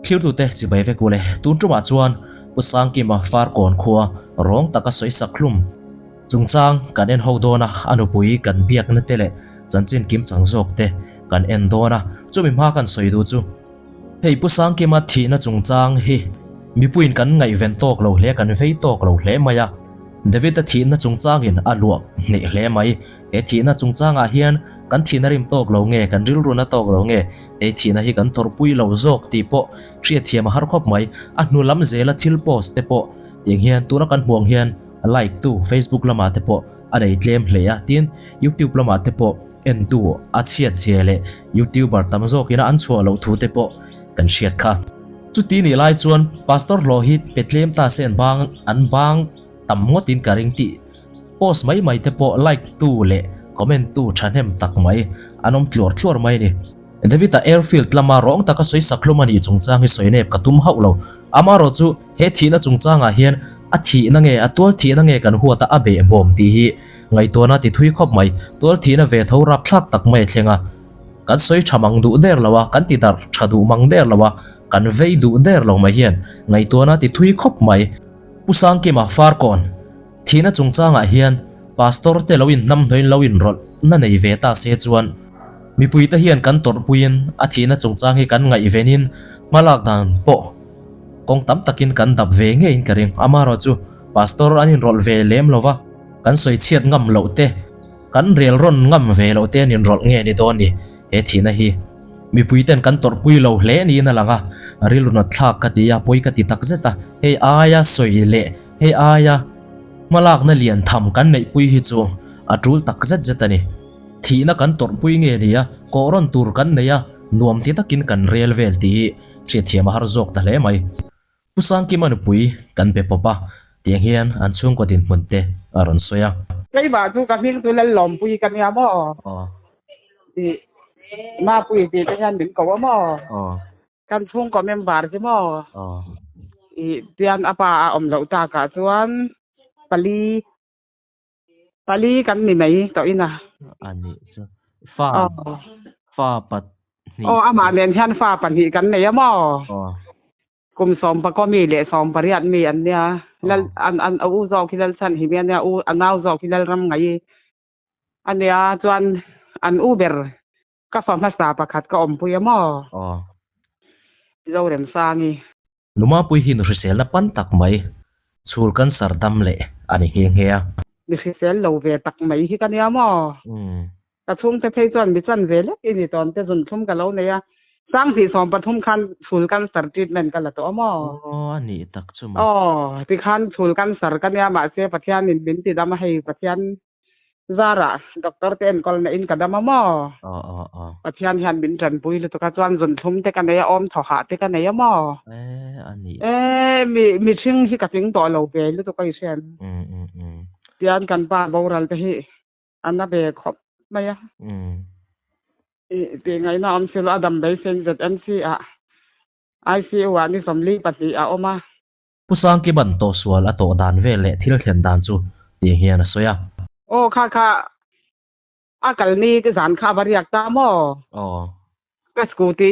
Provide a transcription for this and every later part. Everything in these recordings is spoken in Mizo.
Thirtute chibai vek ule, tun tumah chuan Pu Sangkima Farkawn khua rawng taka sawi sak hlum chungchang kan en ho dawn a, a nupui kan biakna te leh chanchin kim chang zawk te kan en dawn a, chumi hma kan sawi duh chu hei Pu Sangkima thihna chungchang hi mipuiin kan ngaihven tawk lo hle, kan vei tawk lo hle mai a, David-a thihna chungchangin a luah hneh hle mai. He thihna chungchangah hian kan thihna rim tawk lo nge, kan rilruna tawk lo nge, he thihna hi kan tawrhpui lo zawk tih pawh hriatthiam a har khawp mai. A hnu lam zela thil post te pawh tiang hian tuna kan hmuh ang hian like tu Facebook lamah te pawh a nei tlem hle a, tin YouTube lamah te pawh entu a chhiat chhe leh YouTuber tam zawkina an chhuah loh thu te pawh kan hriat kha. Chuti nih lai chuan Pastor hlawh hi pe tlem ta se an bang an bang tam ngawtin ka ring tih Post mai mai te pawh like tu leh comment tu thahnem tak mai an awm tluar tluar mai a ni. David-a airfield lama rawng taka sawi sak hlum a nih chungchang hi sawi nep ka tum hauh lo. Amaherawh chu he thihna chungchangah hian a thihna nge a tual thihna nge kan huat a a behbawm tih hi ngaihtuahna ti thui khawp mai. Tual thihna ve tho rapthlak tak mai a thleng a. Kan sawi tha mang duh der lo a, kan ti darh tha duh mang der lo a, kan vei duh der lo mai hian ngaihtuahna ti thui khawp mai. Pu Sangkima Farkawn. Thihna chungchangah hian Pastor te lo inhnamhnawin lo inrawlh na nei ve ta se chuan mipuite hian kan tawrhpuiin a thihna chungchang hi kan ngaihvenin hmalak dan pawh kawng tam takin kan dap ve ngeiin ka ring. Amaherawh chu Pastor an inrawlh ve lem lo va, kan sawichhiat ngam loh te, kan rel rawn ngam ve loh te an inrawlh nge ni dawn ni he thihna hi. Mipuiten kan tawrhpui lo hle niin a lang a, rilru natthlak ka ti a, pawi ka ti takzet a, hei aia sawi leh Hei aia hmalakna lian tham kan neihpui hi chu a tul tak zet zet a ni. Thihna kan tawrhpui nge ni a, kawh rawn tur kan nei a, nuam ti takin kan rel vel tih hi hriatthiam a har zawk ta hle mai. Pu Sangkima nupui kan be pawp a, tiang hian an chhungkaw dinhmun te a rawn sawi a. Keimah chu ka hming chu Lallawmpui ka nia maw? Tih Mapui tih te hian min ko a maw? Kan chhungkaw member chu maw i pian a pa a awm loh takah chuan pali pali kan ni mai tawh in a. A nih chu. Fa fa pahnih. Aw amah nen hian fa pahnih kan nei a maw. Kum sawm pakaw mi leh sawm pariat mi an nia. Lal an an a u zawk hi Lalchhan hi mi a nia u a nau zawk hi Lalram ngai a nia chuan an u ber Ka fa hmasa pakhat ka awmpui a maw? Aw. Zoremsangi. Lumapui hi nu hriselna pan tak mai, chhul cancer dam leh a ni nghe nghe a. Mi hrisel lo ve tak mai hi ka nia maw? Ka chhungte phei chuan mi chan ve lek i ni tawn te zunthlum ka lo nei a, Sanghnih 13 khan chhul cancer treatment ka la tawh a maw? Aw a nih tak chu maw. Aw, tikhan chhul cancer ka nia mahse Pathianin min ti dam a hei Pathian Zara, doctor te enkawl na in ka dam a maw? Aw aw aw. Pathian hian min tanpui lutuk a, chuan zunthlum te ka nei a, awm thaw hah te ka nei a maw? Eh, a ni. Eh, mi mihring hi ka tling tawh lo ve lutuk a i hriat. Um um um. Tian kan pa boral te hi a na ve khawp mai a. Um. I tih ngaihna awm si lo, a dam beisei ZMC ah ICU ah ni 42 a awm a. Pu Sangkima'n tawhsual a tawh dan vel leh thil thlen dan chu tih hian a sawi a. Aw kha kha a kal ni te zan kha a va riak ta maw? Aw. Ka scooty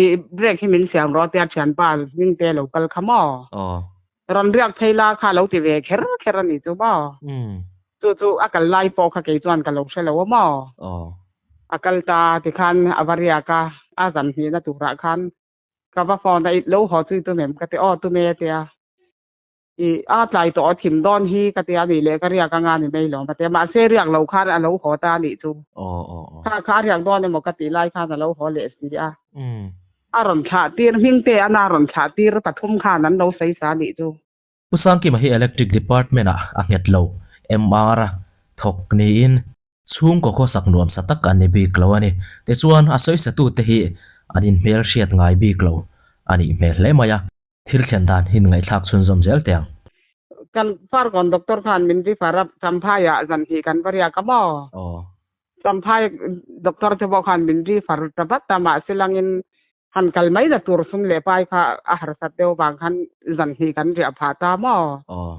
i brake hi min siam rawh tia thianpa hming te lo kal kha maw? Aw. Rawn riak phei la kha lo ti ve kher kher a ni chu maw? Umm. Chu chu a kal lai pawh kha kei chuan ka lo hre lo a maw? Aw. A kal ta tikhan a va riak a, a zan hnihna turah khan Ka va phone a, i lo haw chu i tum em? Ka ti, aw tum e tia. I a tlai tawh a thim dawn hi ka tia nih leh ka riak anga ni mai lawm a tia. Mahse riak lo khan a lo haw ta a nih chu. Kha kha a riak dawn emaw ka tih lai khan a lo haw leh si a. A rawn thlah tir hming te ana rawn thlah tir pathum khan an lo sawi sa a nih chu. Pu Sangkima hi Electric Department ah a nghet lo, MR a thawk niin chhungkaw khawsak nuamsa tak an ni bik lo a ni. Tichuan a sawisatute hi an inhmel hriat ngai bik lo a nih hmel hle mai a, thil thlen dan hi ngaihthlak chhunzawm zel teh ang. Kan Farkawn Doctor khan min refer a, Champhaiah zan hi kan va riak a maw? Aw. Champhai Doctor te pawh khan min refer ta vat a, mahse langin Han kal mai la tur sum leh pai kha a harsat deuh vang khan zan hnih kan riah phah ta maw? Aw.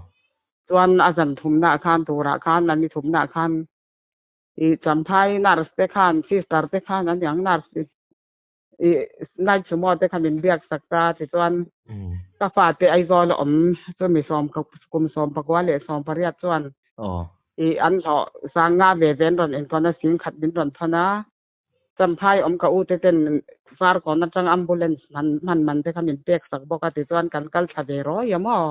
Chuan a zan thumnaah khan turah khan a ni thumnaah khan i Champhai nurse te khan sister te khan an niang nurse i I night sumo te kha min biak sak ta tichuan ka fate Aizawl a awm chu mi sawm kum 18 leh 18 chuan i an hlawh sanga ve ve an rawn enkawn a sing khat min rawn thawn a. Champhai awm ka ute ten Farkawn atang ambulance hman hman man te kha min pek sak bawk a tichuan kan kal thla ve rawi a maw?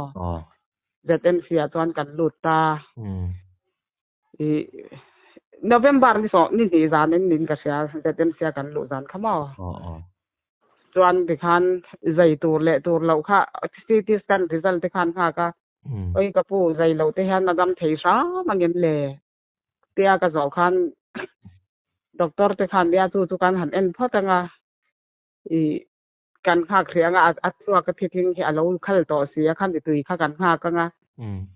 ZMC ah chuan kan lut ta. I November ni sawh ni hnih zan in nin ka hria ZMC a kan luh zan kha maw? Chuan tikhan zai tur leh tur loh kha CT scan result te khan nghak a, oi ka pu zai loh te hian a dam thei hram angem le? Tia ka zawh khan doctor te khan nia chu chu kan han en phawt anga i kan nghak hrih anga a chhuak a thithing hi a lo khal tawh si a khami tui kha kan nghak anga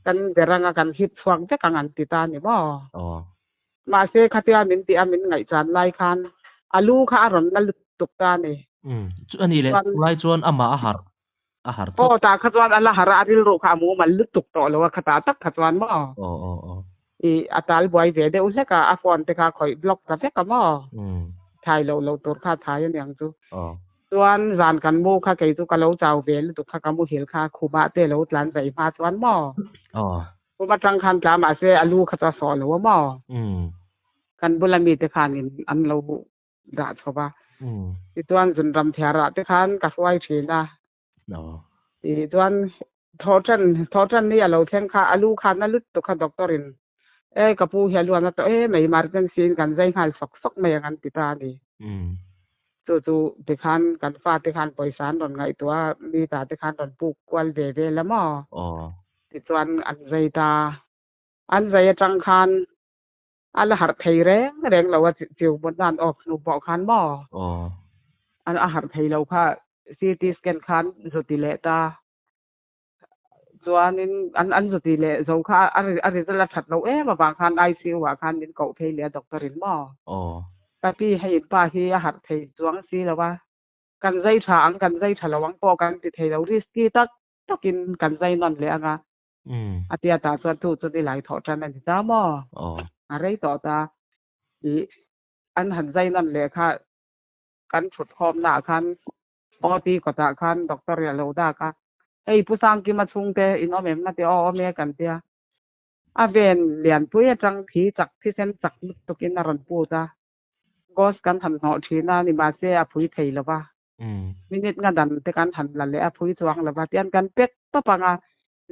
kan ber anga kan hip chhuak vek ang an ti ta ni maw. Mahse khatia min tih a min ngaihchan lai khan a lu kha a rawn la lutuk ta ni. Chu a nih leh lai chuan amah a harh a harh thawk. Aw tah kha chuan a la harh a, a rilru kha a mumal lutuk tawh lo a, khatah tak kha chuan maw? Aw aw aw. I a tal buai ve deuh hlek a, a phone te kha khawih block ta vek a maw? Thai loh loh tur kha a thai aniang chu. Aw. Chuan zan kan mu kha kei chu ka lo chau ve lutuk kha ka muhil kha khumah te lo tlan zai hma chuan maw? Aw. Khum atang khan tla mahse a lu kha chu a sawh lo a maw? Kan bula mite khanin an lo dah chho va. Tichuan zunram thiarah te khan ka hruai thin a. Tichuan thawhtan thawhtan ni a lo thleng kha a lu khan a lut tuk kha doctor in e ka pu hi a luan a tawh em mai emergency in kan zai nghal sawk sawk mai ang an ti ta a ni. Chu chu tikhan kan fate khan pawisa an rawn ngaihtuah a, mi ta te khan rawn puk kual ve vel a maw? Tichuan an zai ta. An zai atang khan A la harh thei reng reng lo a chiu mut nan off hnu pawh khan maw? A harh thei lo kha CT scan khan zu ti leh ta. Chuanin an an zu ti leh zo kha a result a that lo em avang khan ICU ah khan min koh phei leh a doctor in maw? Ka pi hei in pa hi a harh thei chuang si lo a, kan zai tha ang kan zai tha lo ang pawh kan ti thei lo risky tak takin kan zai nawn leh ang a. A tia tah chuan tu chu nilai thawh tan a ni ta maw? A rei tawh ta. I an han zai nawn leh kha kan thut khawmna ah khan OT kawtah khan doctor i a lo dak a, hei Pu Sangkima chhungte in awm em? A ti aw awm e kan tia. A ven lianpui atang thi chak thisen chak lutukin a rawn put a, ghost kan han hnawh thin a ni mahse a phui thei lo va. Minute nga dan te kan han la leh a phui chuang lo va tian kan pek tawp ang a,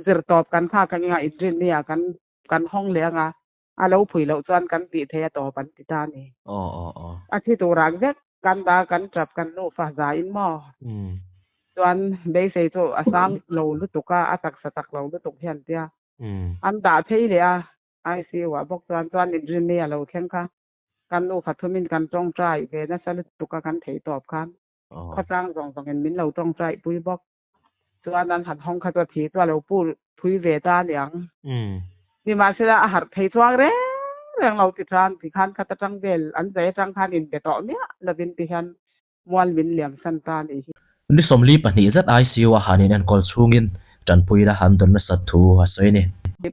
zir tawp kan nghak ang eng a inrinni ah kan kan hawng leh ang a, a lo phui loh chuan kan tih thei a tawp an ti ta a ni. A thi tur ang vek kan da kan tap kan nufa za in maw? Chuan beisei chu a sang lo lutuk a, a taksa tak lo lutuk hian tia an dah phei leh a, ICU ah bawk chuan chuan inrinni a lo thleng kha. Kan nufa thumin kan tawngtai ve nasa lutuk a kan theih tawp khan khawchang zawng zawngin min lo tawngtai pui bawk. Chuan an han hawng kha chu a thi chu a lo pur phui ve ta aniang. Nimahsela a harh thei chuang reng reng lo ti tan ti khan khat atang vel an zai atang khan inbe tawh miah lovin ti hian mual min liam san ta a nih hi. Ni 42 zet ICU a han inenkawl chhungin tanpuina an dawn nasat thu a sawi a ni.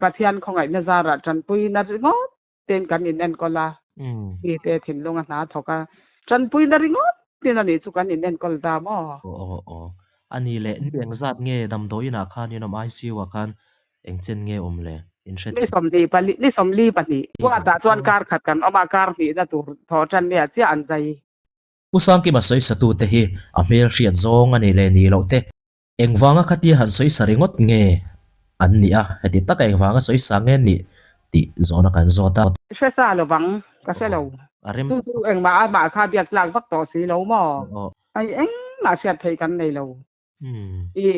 Pathian khawngaihna zarah tanpuina ringawt Ten kan inenkawl a, mite thinlung a hna thawk a, tanpuina ringawt tin a nih chu kan inenkawl ta maw? Aw aw aw. A ni leh, ni engzat nge damdawiin ah khan in awm ICU ah khan engchen nge awm le? In hre Ni 24, ni 42. Kuatah chuan kar khat kan awm a, kar hnihna tur thaw tan nia chiah an zai. Pu Sangkima sawisatute hi a hmel hriat zawng a ni leh ni loh te. Engvanga khatia han sawisa ringawt nge an nih a, heti taka engvanga sawisa nge an nih tih zawhna kan zawt a. Hre sa lovang, ka hre lo. Chu chu engmah amah kha biak tlak vak tawh si lo maw? Ai engmah hriat theih kan nei lo. I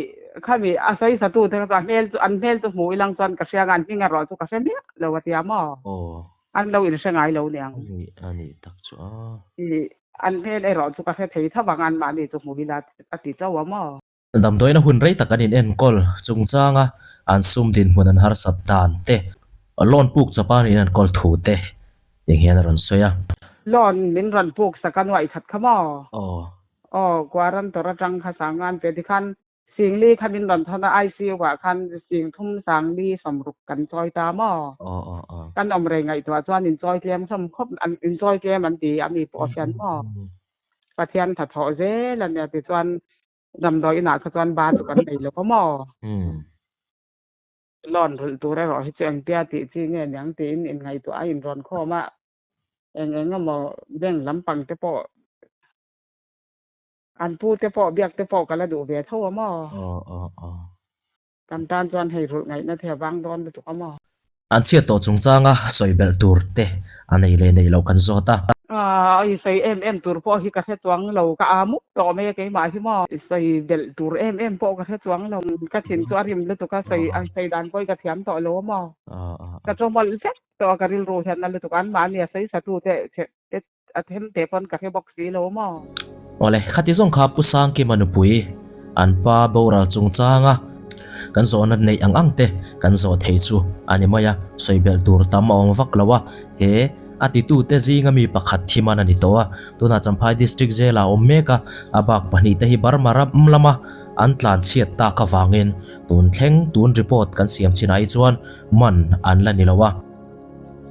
khami a sawisatu te kha chu a hmel chu an hmel chu hmuh ilang chuan ka hria nga an hming erawh chu ka hre miah lo a tia maw? An lo inhre ngai lo niang. A nih tak chu a. I an hmel erawh chu ka hre thei tho vang anmahni chu hmu ila a ti chauh a maw? Damdawiina hun rei tak an inenkawl chungchanga an sum dinhmun an harsat dan te, loan puk chawpa an inenkawl thu te tih hian a rawn sawi a. Loan min rawn puk sak a nuaih khat kha maw? Aw. Aw, guarantor atang kha sangan pe tikhan Singli kha min rawn thawn a, ICU ah khan sing thum sangli 60 kan chawi ta maw? Kan awm rei ngaihtuah chuan in chawi tlem hlawm khawp, in chawi tlem an ti a mi pawh hian maw? Pathian hnathawh zel a nia tichuan damdawi inah kha chuan ba chu kan nei lo a maw? Loan rulh tur erawh hi chu engtia tih chi nge niang tiin inngaihtuah a inrawn khawm a, eng eng emaw bank lampang te pawh an pu te pawh biak te pawh ka la duh ve tho a maw? Kan tan chuan hei rulh ngaihna the vang dawn lutuk a maw? An chhiat tawh chungchanga sawi belh tur te a nei leh nei lo kan zawt a. I sawi em em tur pawh hi ka hre chuang lo, ka aa mup tawh mai a keimah hi maw? I sawi belh tur em em pawh ka hre chuang lo, ka thin chu a rim lutuk a, sawi a sawi dan pawh hi ka thiam tawh lo a maw? Ka chawmawlh vek tawh a, ka rilru hian na lutuk a, anmahni a sawi satu te A them te pawn ka hre bawk si lo maw? Awle, khati zawng kha Pu Sangkima nupui an pa boral chungchanga kan zawhna neih ang ang te kan zawh thei chu a ni mai a, sawi belh tur tam a awm vak lo a, he a titute zinga mi pakhat thi man a ni tawh a, tunah Champhai District Jail ah a awm mek a, a bak pahnihte hi Burma ram lama an tlan chhiat tak avangin tun thleng tun report kan siam chinah hi chuan man an la ni lo a.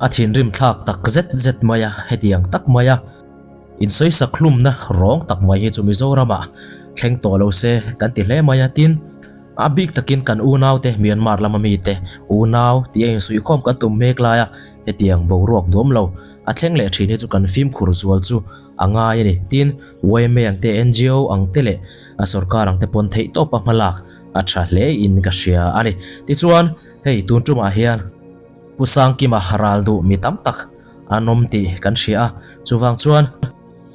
A thinrim thlak tak zet zet mai a, hetiang tak mai a insawisak hlumna rawng tak mai hi chu Mizoramah thleng tawh lo se kan ti hle mai a, tin, a bik takin kan unaute Myanmar lama mite unau tih a insuihkhawm kan tum mek lai a, hetiang boruak duam lo a thleng leh thin hi chu kan fimkhur zual chu a ngai a ni, tin, yma ang te, ngo ang te leh a sorkar ang te pawn theihtawpa hmalak a tha hle in ka hria a ni. Tichuan, hei tun tumah hian. Pu Sangkima ral duh mi tam tak an awm tih kan hria a, chuvang chuan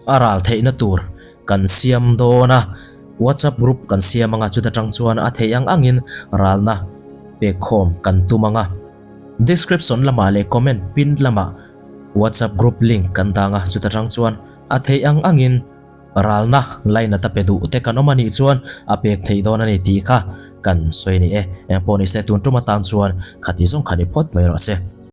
a ral theihna tur kan siam dawn a, WhatsApp group kan siam anga chuta tang chuan a theih ang angin ralna pek khawm kan tum anga. Description lamah leh comment pinned lamah WhatsApp group link kan dang a, chuta tang chuan a theih ang angin Ralna lainat a pe duh te kan awm a nih chuan a pek theih dawn a ni tih kha kan sawi a ni e. Engpawh nise tun tum atan chuan khati zawng kha ni phawt mai rawh se.